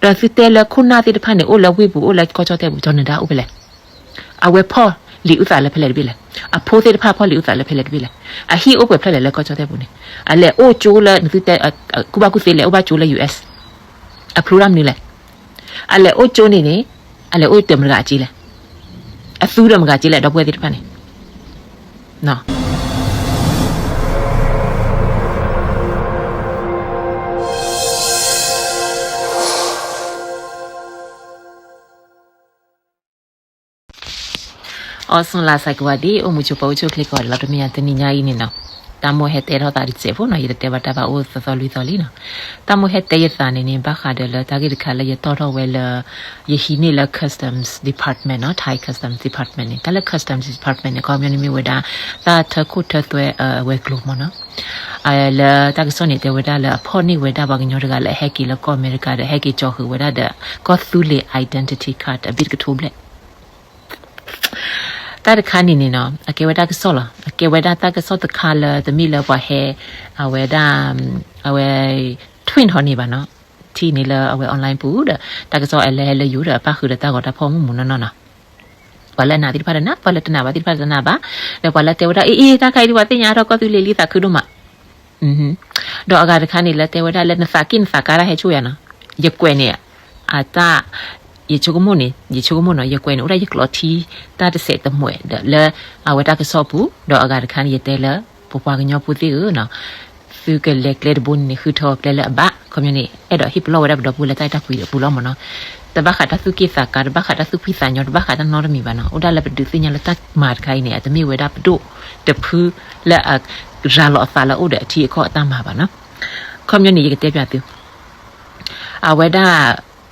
ဒီးသုတဲလၢခိၣ်နၢ်သ့ၣ်တဖၣ်န့ၣ် အိၣ်လၢဝ့ၢ်ပူၤ အိၣ်လၢကီၢ်ကၠီၣ်တဲၣ်ပူၤ ကၠီနဒါအိၣ်ဖဲလဲၣ်. အဝဲဖီၣ်လံာ်အုၣ်သးလၢဖဲလဲၣ်တဘ့ၣ်လဲၣ်. အဖိသ့ၣ်တဖၣ်ဖီၣ်လံာ်အုၣ်သးလၢဖဲလဲၣ်တဘ့ၣ်လဲၣ်. အဟံၣ်အိၣ်ပှဲၤဖျၢၣ်လဲၣ်လၢကီၢ်ကၠီၣ်တဲၣ်ပူၤန့ၣ်. အလဲၤအိၣ်ကၠိလၢ နသုတဲ ကူၣ်ဘၣ်ကူၣ်သ့လဲၤအိၣ်ဘၣ်ကၠိလၢ U S အဖျိတၢ်မနုၤလဲၣ်. အလဲၤအိၣ်ကၠိန့ၣ်န့ၣ် အလဲၤအိၣ်တၢ်မတၤဂၤအစ့လဲၣ်. အသူတၢ်မတၤဂၤအစ့လဲၣ် ဒီပုၢ်ဝဲၢ်သ့ၣ်တဖၣ်န့ၣ်. အီစူၣ်လၢ်စဲးကဝီၤဒ် အိၣ်မူဆိးပှၤအိၣ်ဆူၣ်အိၣ်ချ့ကိးဂၤဒဲးလီၤ. တမ့ၢ်ညါတနံၤညါအံၤန့ၣ်နီၤ, တၢ်မိၣ်ဟဲတဲထီၣ်သးတစဲးဖိနီၤ, ယတတဲဘၣ်တၢ်ဘၣ်အိၣ်သီသီလွံၢ်သီလံနီၤ. တၢ်မိၣ်ဟဲတဲယသးန့ၣ်န့ၣ် ဘၣ်ဃးဒီးလၢတၢ်ဂ့ၢ်တခါလၢယတီၣ်ထီၣ်ဝဲလၢ ယဟံးန့ၢ်လၢ Customs Department နီၤ, Thai Customs Department န့ၣ်, တၢ်လၢ Customs Department န့ၣ် ခီပညီန့ၣ်မ့ၢ်ဝဲဒၣ် တၢ်ထၢခိၣ်ထၢသွဲအဝဲၤကျိၤမ့ၢ်နီၤ. လၢတၢ်ကစီၣ်န့ၣ် တဲဝဲဒၣ်လၢအဖီၣ်န့ၢ်ဝဲဒၣ်ပှၤကညီတဂၤလၢအဟဲက့ၤလၢကီၢ်အမဲရကၤဒီး ဟဲက့ၤကၠီဃုာ်ဝဲဒၣ်ဒီး ကီၢ်သူလ့ၤ identity card အဘ့ၣ်တကထိဘျဲၣ်. တၢ်တခါန့ၣ်န့ၣ်နီၤ အကဲဝဲတၢ်ကစီၣ်လီၤ. အကဲဝဲဒၣ်တၢ်ကစီၣ်တခါလၢ တမ့ၢ်လၢပှၤဟဲ အဝဲဒၣ် အဝဲ twin ထီၣ်န့ၢ်ဘၣ်နီၤ. ထံၣ်န့ၣ်လၢအဝဲ online ပူၤဒီး တၢ်ကစီၣ်အလဲဟဲလၢယိၤဒီး အပၣ်ဃုာ်ဒီးတၢ်ဂီၤတၢ်ဖီၣ်မုၢ်မုၢ်နီၢ်နီၢ်နီၤ. ပှၤလၢအနာ်သ့ၣ်တဖၣ်ဒီးနာ်, ပှၤလၢတနာ်ဘၣ်သ့ၣ်တဖၣ်ဒီးတနာ်ဘၣ်. ဒီးပှၤလၢတဲဝဲဒၣ် အ့ အ့ တၢ်ခါအံၤဒ်ပှၤသ့ၣ်ညါထီၣ်ကီၢ်သူလ့ၤလံသးခုဒိၣ်မး. ဒီးအဂၤတခါန့ၣ် လၢတဲဝဲဒၣ်လၢနသးက့ၣ်နသးကါတၢ်ဟဲဆိၣ်ယၤနီၤ. ယကွဲးန့ၣ် အတၢ် ယဆိကမိၣ်န့ၣ် ယဆိကမိၣ်နီၤ, ယကွဲးန့ၣ် အိၣ်ဒၣ်ယကျိးထံ တၢ်တစဲးတမှဲးဒီးလၢ အဝဲတၢ်ကစီၣ်ပူၤ, ဒီးအဂၤတခါန့ၣ် ယတဲလၢ ပပှၤကညီဖိသ့ၣ်ဧၢနီၤ, သုကလဲၤကျဲတဘိန့ၣ်န့ၣ် ဃုထၢကျဲလၢအဘၣ်, ခီပညီန့ၣ် အဲၣ်ဒိးဟ့ၣ်ပလီၢ်ဝဲဒၣ်ပဒီပုၢ်ဝဲၢ်လၢတၢ်အဲၣ်တၢ်ကွံအပူၤလီၤမ့ၢ်နီၤ. တဘၣ်ဃးတၢ်သူၣ်က့ၣ်သးကါ, တဘၣ်ဃးတၢ်သူၣ်ဖှံသးညီ, တဘၣ်ဃးတၢ်နီတမံၤဘၣ်နီၤ. အိၣ်ဒၣ်လၢပဒုးသ့ၣ်ညါလၢတၢ်မၤတခါအံၤန့ၣ် အတမ့ၢ်ဝဲဒၣ်ပဒိၣ်တဖုလၢအရၤလီၤအသးလၢအအိၣ်ဒီးအထံအကီၢ်အတၢ်မၤဘၣ်နီၤ. ခီပညီန့ၣ် ယကတဲပၠးသု အဝဲဒၣ်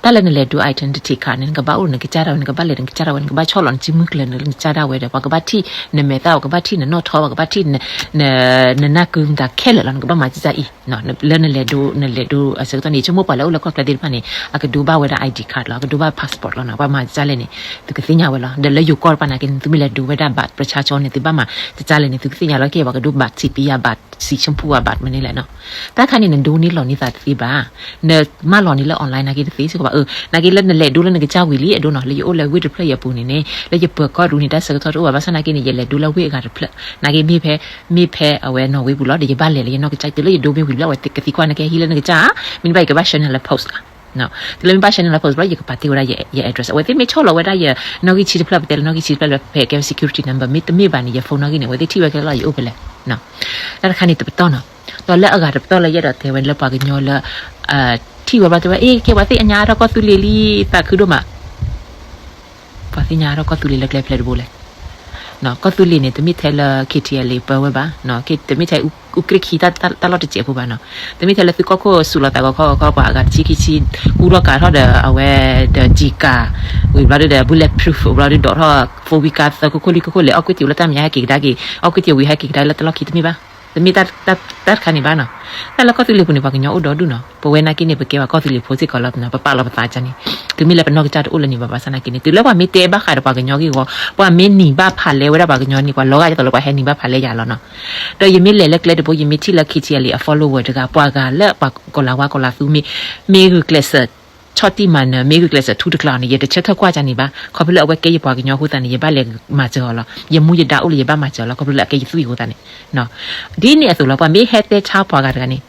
တၢ်လၢနလဲၤဒိ identity card န့ၣ် နကဘၣ်အိၣ်နကစၢ်ဒၣ်ဝဲ, နကဘၣ်လဲၤနကစၢ်ဒၣ်ဝဲ, နကဘၣ်ဆီၣ်လီၤနစုမုၢ်ကျၢၤနကစၢ်ဒၣ်ဝဲဒီး ပှၤကဘၣ်ထံၣ်နမဲာ်သၣ်, ပှၤကဘၣ်ထံၣ်နနီၣ်ထီ, ပှၤကဘၣ်ထံၣ် နနၢ်ကုမတၤခဲလၢာ်လီၤ. နကဘၣ်မၤကစၢ်အံၤ လၢနလဲၤဒိ နလဲၤဒိ အဆၢကတီၢ်န့ၣ် ဆိကမိၣ်ပှၤလၢအိၣ်လၢကီၢ်ချၢသ့ၣ်တဖၣ်န့ၣ် အကဒိဘၣ်ဝဲဒၣ် ID card လီၤ, အကဒိဘၣ် passport လီၤနီၤ. ပှၤမၤကစၢ်လဲၣ်န့ၣ် သုကသ့ၣ်ညါဝဲလီၤ. ဒီးလၢယိၤကီၢ်တဖၣ်နာ်က့န့ၣ် သုမ့ၢ်လဲၤဒိဝဲဒၣ် บัตรประชาชน န့ၣ် သုဘၣ်မၤကစၢ်လဲၣ်န့ၣ် သုကသ့ၣ်ညါလီၤ. ကဲပှၤကဒိ บัตร စံးပံယၤ บัตร စံးဆၢဖူဝါ บัตร မနုၤလဲၣ်နီၤ. တၢ်ခါန့ၣ် နဒိန့ၢ်လီၤန့ၢ်သးတသ့ဘၣ်. နမၢလီၤန့ၢ်လၢ online နာ်က့တသ့စ့ၢ်ကီးဘၣ်. အၢ နာ်က့လၢနလဲၤဒိလၢနကစၢ်ဝံၤလံ အဒိနီၤ, လၢယအိၣ်လၢဝ့ၢ်တဖျၢၣ်အံၤအပူၤန့ၣ်န့ၣ် လၢယပၢၤကီၢ်ဒူန့ၣ် တၢ်ဆၢကတီၢ်တအိၣ်ဘၣ်. ဘၣ်ဆၣ်နာ်က့န့ၣ် ယလဲၤဒိလၢဝ့ၢ်အဂၤတဖျၢၣ်, နာ်က့မ့ၢ်ဖဲ မ့ၢ်ဖဲအဝဲနီၣ်ဝ့ပူၤလီၤ. ဒီးယဘၣ်လဲၤလၢယနီၢ်ကစၢ် တုၤလၢယဒိမ့ၢ်ဝံၤလီၤ အဝဲကသံကွၢ်နာ်က့ ဟံးလၢနကစၢ်ဧါ, မ့ၢ်ဘၣ်ယကဘၣ် ဆှၢနၤလၢ post လီၤ. တုၤလၢမ့ၢ်ဘၣ် ဆှၢနၤလၢ post ဘျီ ယကပာ်တ့ၢ်ဝဲဒၣ်ယ address. အဝဲသ့ၣ်မ့ၢ်ဆီၣ်လီၤဝဲဒၣ်ယနီၣ်ဂံၢ်ဆံတဖျၢၣ်, ပတဲလၢနီၣ်ဂံၢ်ဆံတဖျၢၣ်လၢဖဲကဲဝဲ security number, မ့တမ့ၢ်ဘၣ်န့ၣ် ယ phone နီၣ်ဂံၢ်န့ၣ် အဝဲသ့ၣ်ထံၣ်ဝဲခဲလၢာ်လီၤ ယအိၣ်ဖဲလဲၣ်. တၢ်တခါန့ၣ်တပတီၢ်နီၤ. ဒီးလၢအဂၤတပတီၢ်လၢယအဲၣ်ဒိးတဲဝဲလၢပှၤကညီလၢ ထံၣ်ဝဲဘျီတဲဝဲ အ့ ကဲပှၤသ့ၣ်ညါထီၣ်ကီၢ်သူလ့ၤလံ သးခုဒိၣ်မး. ပှၤသ့ၣ်ညါထီၣ်ကီၢ်သူလ့ၤလၢကျဲဖျဲးတဘိလဲၣ်. ကီၢ်သူလ့ၤန့ၣ် တမ့ၢ်ထဲလၢ K T L A ပၢဝဲဘၣ်, တမ့ၢ်ထဲ အူကြ့ၢ်ခံ တၢ်လီၢ်တစဲးဖိဘၣ်နီၤ. တမ့ၢ်ထဲလၢသုကီၢ်ခိၣ်စူးလီၤသးဂီၤခီဂီၤခီ ပှၤအဂၤတဆံခံဆံ ကူထီၣ်ကးထီၣ်ဒီးအဝဲဒီး G ကၤ ဝံၤဘျီဒီး bulletproof ဘျီဒီးဒိးထီၣ် four wheel car သၢခိၣ်ခိၣ်လွံၢ်ခိၣ်ခိၣ်လဲၤ အီၣ်ကွံာ်တံၢ်လၢတၢ်မဲာ်ညါဟဲက့ၤကဒါက့ၤ အီၣ်ကွံာ်တံၢ်ဝံၤဟဲက့ၤကဒါလၢတၢ်လီၢ်ခံတမ့ၢ်ဘၣ်. တမ့ၢ်တၢ်တခါန့ၣ်ဘၣ်နီၤ. တၢ်လၢကီၢ်သူလ့ၤပူၤန့ၣ် ပှၤကညီအိၣ်ဒီဒူၣ်နီၤ. ပဝဲနာ်က့န့ၣ် ပကဲပှၤကီၢ်သူလ့ၤဖိစ့ၢ်ကီးလီၤ, ပပာ်လီၤပသးကန့ၣ်. တုၤမ့ၢ်လၢပနီၢ်ကစၢ်တအိၣ်လၢန့ၣ်ဘၣ်ဘၣ်ဆၣ်နာ်က့န့ၣ် တုၤလၢပှၤမ့ၢ်တဲဘၣ်ဃးဒီးပှၤကညီဂ့ၢ်ဝီ, ပှၤမ့ၢ်နံၤဘၣ်ဖးလဲဝဲဒၣ်ပှၤကညီန့ၣ် ပှၤလီၤဂာ်ဒ်သိးလၢပှၤဟဲနံၤဘၣ်ဖးလဲယၤလီၤနီၤ. ဒီးယမ့ၢ်လဲၤလၢကျဲတဘိ ယမ့ၢ်ထံၣ်လၢ K T L A အ follower တဂၤ ပှၤဂၤလၢပှၤကီၤလၤဝါကီၤလၤသူမ့ၢ် မ့ၢ်ဂုာ်ကျဲးစၢး ဆီၣ်တံၢ်မၤနၢၤ မ့ၢ်ဂုာ်ကျဲးစၢးထူတကျါန့ၣ် ယတဆၢထၢၣ်ကွၢ်ကန့ၣ်ဘၣ်. ခီဖျိလၢအဝဲကဲယပှၤကညီအဃိသတးန့ၣ် ယဘၣ်လဲၤမၤစၢၤအီၤလီၤ. ယမူယဒါအိၣ်လၢယဘၣ်မၤစၢၤအီၤလီၤ. ခီဖျိလၢအကဲယသွံၣ်အဃိသတးန့ၣ် ဒ်န့ၣ်အသိးလီၤ. ပှၤမ့ၢ်ဟဲတဲဆါပှၤဂၤတဂၤန့ၣ်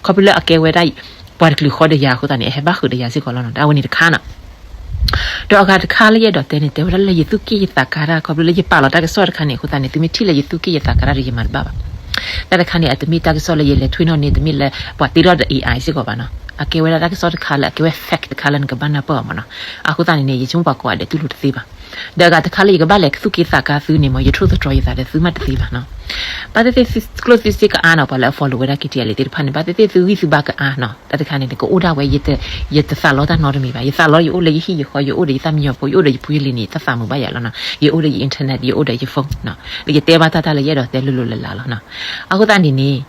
ခီဖျိလၢအကဲဝဲဒၣ် ပှၤတကလုာ်ဃီဒီးယၤအဃိသတးန့ၣ် အဟဲဘၣ်ဃုာ်ဒီးယၤစ့ၢ်ကီးလီၤနီၤ. အဝဲန့ၣ်တခါနီၤ. ဒီးအဂၤတခါလၢယအဲၣ်ဒိးတဲန့ၣ် တဲဝဲဒၣ်လၢယသူၣ်က့ၣ်ယသးကါတၢ် ခီဖျိလၢယပာ်လီၤတၢ်ကစီၣ်တခါန့ၣ်အဃိသတးန့ၣ် သုမ့ၢ်ထံၣ်လၢယသူၣ်က့ၣ်ယသးကါတၢ်ဒီးယမၤတဘၣ်ဘၣ်. တၢ်တခါန့ၣ် အတမ့ၢ်တၢ်ကစီၣ်လၢယလဲၤထွဲနီၣ်န့ၣ် တမ့ၢ်လၢပှၤတ့ထီၣ်ဒီး A I စ့ၢ်ကီးဘၣ်နီၤ. အကဲဝဲဒၣ်တၢ်ကစီၣ်တခါလၢအကဲဝဲ fact တခါလၢနကဘၣ်နၢ်ပၢၢ်အီၤမ့ၢ်နီၤ. အဃိသတးန့ၣ်န့ၣ် ယဆိကမိၣ်ပှၤကိးဂၤဒဲးတူၢ်လိာ်တသ့ဘၣ်. ဒီးအဂၤတခါလၢယကဘၣ်လဲၤသူၣ်က့သးကါသုန့ၣ်မ့ၢ် ယထိၣ်သတြီၤယသးဒီးသုမးတသ့ဘၣ်နီၤ. ဘၣ်သ့ၣ်သ့ၣ်သုကျိၣ်သုစ့ကအါနီၤ ပှၤလၢအ follow ဝဲဒၣ် K T L A သ့ၣ်တဖၣ်န့ၣ် ဘၣ်သ့ၣ်သ့ၣ်သုဂံၢ်သုဘါကအါနီၤ. တၢ်တခါန့ၣ် ကအိၣ်ဒၣ်ဝဲ ယတသးလီတၢ်နီတမံၤဘၣ်. ယသးလီယအိၣ်လၢယဟံၣ်ယဃီ ယအိၣ်ဒီးယသၣ်မံယီၤဖိ ယအိၣ်ဒီးယဖုယလံၤန့ၣ် တၢ်သးမုာ်ဘၣ်ယၤလီၤနီၤ. ယအိၣ်ဒီးယ internet ယအိၣ်ဒီးယ phone နီၤ. လၢယတဲဘၣ်တၢ်တၢ်လၢယအဲၣ်ဒိးတဲလိၤလိၤလၢ်လၢ်လီၤနီၤ. အဃိသတးန့ၣ်န့ၣ်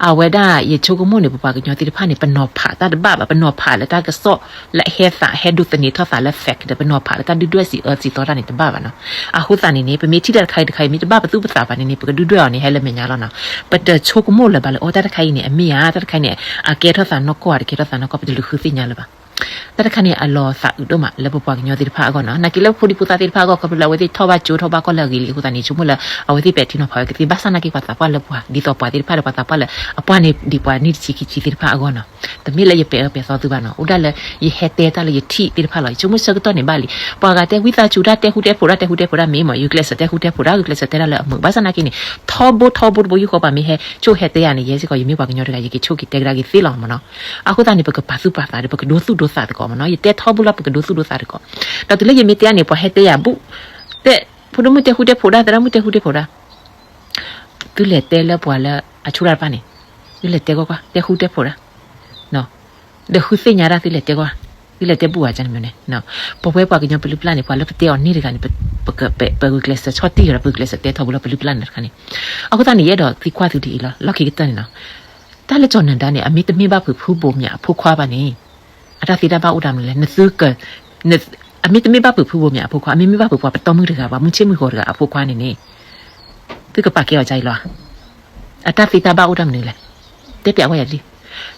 အဝဲဒၣ်ယဆိကမိၣ်န့ၣ် ပပှၤကညီသ့ၣ်တဖၣ်န့ၣ် ပနီၤဖးတၢ်တဘၣ်ဘၣ်. ပနီၤဖးလၢတၢ်ကစီၣ်လၢအဟဲသးဟဲဒိးသန့ၤထီၣ်သးလၢ fact ဒီး ပနီၤဖးလၢတၢ်ဒုၣ်ဒွဲၣ်စံးအၢစံးသီတၢ်န့ၣ်တဘၣ်ဘၣ်နီၤ. အဃိသတးန့ၣ်န့ၣ် ပမ့ၢ်ထံၣ်တၢ်တခါအံၤတခါအံၤ မ့ၢ်တဘၣ်ပသူၣ်ပသးဘၣ်န့ၣ်န့ၣ် ပကဒုၣ်ဒွဲၣ်အီၤန့ၣ် ဟဲလၢမဲာ်ညါလီၤနီၤ. ပတဆိကမိၣ်လၢၤဘၣ်လၢ အိ တၢ်တခါအံၤန့ၣ် အမ့ၢ်ဧါ, တၢ်တခါအံၤန့ၣ် အကဲထီၣ်သးနီၢ်ကီၢ်ဧါ, တကဲထီၣ်သးနီၢ်ကီၢ် ပတလူၤဃုသ့ၣ်ညါလၢၤဘၣ်. တၢ်တခါန့ၣ် အလီၤသးအုးဒိၣ်မးလၢပပှၤကညီသ့ၣ်တဖၣ်အဂီၢ်နီၤ. နာ်က့လၢဖိဒံဖိသၣ်သ့ၣ်တဖၣ်အဂီၢ် ခီဖျိလၢအဝဲသ့ၣ်ထီၣ်ဘၣ်ကၠိထီၣ်ဘၣ်ကီၢ်လၢအဂ့ၤလံအဃိသတးန့ၣ် ဆိကမိၣ်လၢ အဝဲသ့ၣ်ပဲာ်ထံနီၤဖးဝဲကသ့ ဘၣ်ဆၣ်နာ်က့ပှၤသးပှၢ်လၢပှၤ ဒ်သိးပှၤသ့ၣ်တဖၣ်ဒီး ပှၤသးပှၢ်လၢ အပှၢ်န့ၣ်ဒံးပှၤနံၣ်တဆံခံဆံသ့ၣ်တဖၣ်အဂီၢ်နီၤ. တမ့ၢ်လၢယပဲာ်အၢပဲာ်သီသုဘၣ်နီၤ. အိၣ်ဒၣ်လၢယဟဲတဲတၢ်လၢယထံၣ်သ့ၣ်တဖၣ်လီၤ. ယဆိကမိၣ်ဆၢကတီၢ်န့ၣ်ဘၣ်လံ. ပှၤဂၤတဲဝံသးစူၤ တၢ်တဲဃူတဲဖိး တၢ်တဲဃူတဲဖိးဒၣ်မ့ၢ်မး ဂုာ်ကျဲးစၢးတဲဃူတဲဖိးဒၣ် ဂုာ်ကျဲးစၢးတဲဒၣ်လၢအမုာ် ဘၣ်ဆၣ်နာ်က့န့ၣ် ထီဘိထီဘိတဘိယူၢ်ဃီ ပှၤမ့ၢ်ဟဲဆိၣ်ဟဲတဲယၤန့ၣ် ယဲစ့ၢ်ကီး ယမ့ၢ်ပှၤကညီတဂၤ ယက့ၤဆိၣ်က့ၤတဲကဒါက့ၤသ့လီၤမးနီၤ. အဃိသတးန့ၣ် ပကပာ်သူၣ်ပာ်သးဒီး ပကဒိသူၣ်ဒိသးသကိးမးနီၤ. ယတဲထီဘိလီၤ ပကဒိသူၣ်ဒိသးသကိး. ဒီးတုၤလၢယမ့ၢ်တဲန့ၣ် ပှၤဟဲတဲယၤဘူး တဲ ဖိဒိၣ်မုၣ်တဲဃူတဲဖိးဒၣ် သရၣ်မုၣ်တဲဃူတဲဖိးဒၣ် သုလဲၤတဲလၢပှၤလၢအဆိၣ်တၢ်တဖၣ်န့ၣ် သုလဲၤတဲကွၢ်ကွၢ် တဲဃူတဲဖိးဒၣ် ဒီးဃုသ့ၣ်ညါတၢ် သုလဲၤတဲကွၢ် သုလဲၤတဲဘူးဝဲန့ၣ်မ့ၢ်န့ၣ် ပဝဲပှၤကညီပလုၢ်ပျၢ်န့ၣ် ပှၤလၢပတဲအီၤန့ၢ်တဂၤန့ၣ် ပဂုာ်ကျဲးစၢးဆီၣ်တံၢ်ဒီး ပဂုာ်ကျဲးစၢးတဲထီဘိလီၤ ပလုၢ်ပျၢ်န့ၣ်တခါန့ၣ်. အဃိသတးန့ၣ် ယအဲၣ်ဒိးသံကွၢ်သုဒ်အံၤလီၤ လီၢ်ခံကတၢၢ်န့ၣ်နီၤ. တၢ်လၢကၠီၤနၢၤဒါန့ၣ် အမ့ၢ်တမ့ၢ်ဘၣ်ဖုးဖုဘိးမၠးအဖိခွါဘၣ်န့ၣ် အတၢ်သ့တၢ်ဘၣ်အိၣ်တၢ်မနုၤလဲၣ် နသုက အမ့ၢ်တမ့ၢ်ဘၣ်ဖုးဖုဘိးမၠးအဖိခွါ အမ့ၢ်မ့ၢ်ဘၣ်ဖုးပှၤပတီၢ်မုၢ်တဂၤ ပှၤမုၢ်ဆ့ၣ်မုၢ်ဂီၤတဂၤအဖိခွါန့ၣ်န့ၣ် သုကပာ်ကဲအီၤဒ်အံၤလီၤ. အတၢ်သ့တၢ်ဘၣ်အိၣ်တၢ်မနုၤလဲၣ် တဲပျးဝဲယၤလံ.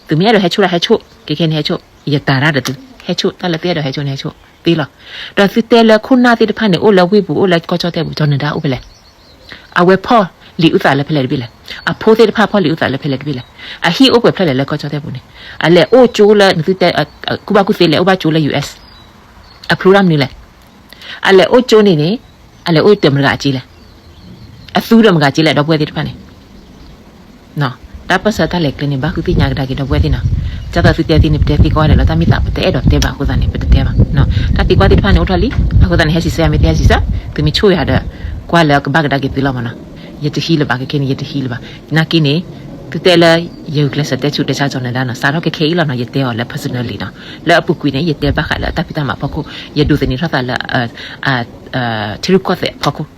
သုမ့ၢ်အဲၣ်ဒိးဟဲဆိၣ်ဒၣ်ဟဲဆိၣ် ခဲခဲန့ၣ်ဟဲဆိၣ် ယတၤတၢ်ဒီးသု ဟဲဆိၣ် တၢ်လၢသုအဲၣ်ဒိးဟဲဆိၣ်န့ၣ်ဟဲဆိၣ်သ့လီၤ. ဒီးသုတဲလၢခိၣ်နၢ်သ့ၣ်တဖၣ်န့ၣ် အိၣ်လၢဝ့ၢ်ပူၤ အိၣ်လၢကီၢ်ကၠီၣ်တဲၣ်ပူၤ ကၠီၤနၢၤဒါအိၣ်ဖဲလဲၣ် အဝဲဖီၣ်လံာ်အုၣ်သးလၢဖဲလဲၣ်တဘ့ၣ်လဲၣ်. အဖိသ့ၣ်တဖၣ်ဖီၣ်လံာ်အုၣ်သးလၢဖဲလဲၣ်တဘ့ၣ်လဲၣ်. အဟံၣ်အိၣ်ပှဲၤဖျၢၣ်လဲၣ်လၢကီၢ်ကၠီၣ်တဲၣ်ပူၤန့ၣ် အလဲၤအိၣ်ကၠိလၢနသုတဲ ကူၣ်ဘၣ်ကူၣ်သ့လဲၤအိၣ်ဘၣ်ကၠိလၢ ယူႇအ့စ် အဖျိတၢ်မနုၤလဲၣ်. အလဲၤအိၣ်ကၠိန့ၣ်န့ၣ် အလဲၤအိၣ်ဒီးမတၤဂၤအစ့လဲၣ်. အသူဒီးမတၤဂၤအစ့လဲၣ် ဒီပုၢ်ဝဲၢ်သ့ၣ်တဖၣ်န့ၣ် တၢ်ပၢၢ်ဆၢတၢ်လဲၤကျဲန့ၣ် ဘၣ်ဃုသ့ၣ်ညါကဒါက့ၤ ဒီပုၢ်ဝဲၢ်သ့ၣ်နီၤ. ဒ်သိးသုတဲသ့န့ၣ် ပတဲသ့ကိးဂၤဒဲးလီၤ. တၢ်မ့ၢ်သးပတအဲၣ်ဒိးတဲဘၣ်အဃိသတးန့ၣ် ပတတဲဘၣ်. တၢ်သံကွၢ်သ့ၣ်တဖၣ်န့ၣ်အိၣ်ထီၣ်လံ. အဃိသတးန့ၣ် ဟဲစံးဆၢယၤမ့ၢ်သ့ဟဲစံးဆၢ, သုမ့ၢ်ဆိၣ်ယၤဒီး ကွၢ်လၢကဘၣ်ကဒါက့ၤသုလီၤမးနီၤ. ယတဟံးလၢၤဘၣ် ခဲခဲန့ၣ် ယတဟံးလၢၤဘၣ်. နာ်က့န့ၣ် သုတဲလၢ ယဂုာ်ကျဲးစၢးတဲဆူၣ်တဲဆါကၠီၤနၢၤဒါနီၤ, စးထီၣ်ခဲခဲအံၤလီၤနီၤ, ယတဲအီၤလၢ personally နီၤ. လၢအပူၤကွံာ်န့ၣ် ယတဲဘၣ်ဃးလၢအတၢ်ဖံးတၢ်မၤအဖီခိၣ်, ယဒိးသန့ၤထီၣ်သးလၢ ထံရူၢ်ကီၢ်သဲးအဖီခိၣ်,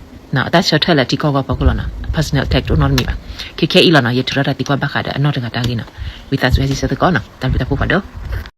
အတၢ်ဆၢထၢၣ်လၢထံကီၢ်အဂီၢ်အဖီခိၣ်လီၤနီၤ. Personal attack တအိၣ်နီတမံၤဘၣ်. ခဲခဲအံၤလီၤနီၤ, ယထုးထီၣ်တၢ်သံကွၢ်ဘၣ်ဃးဒီးအနီၢ်တဂၤတၢ်ဂ့ၢ်နီၤ. ဝံသးစူၤဟဲစံးဆၢသကိးနီၤ, တၢ်ဘျုးတၢ်ဖှိၣ်ဖးဒိၣ်.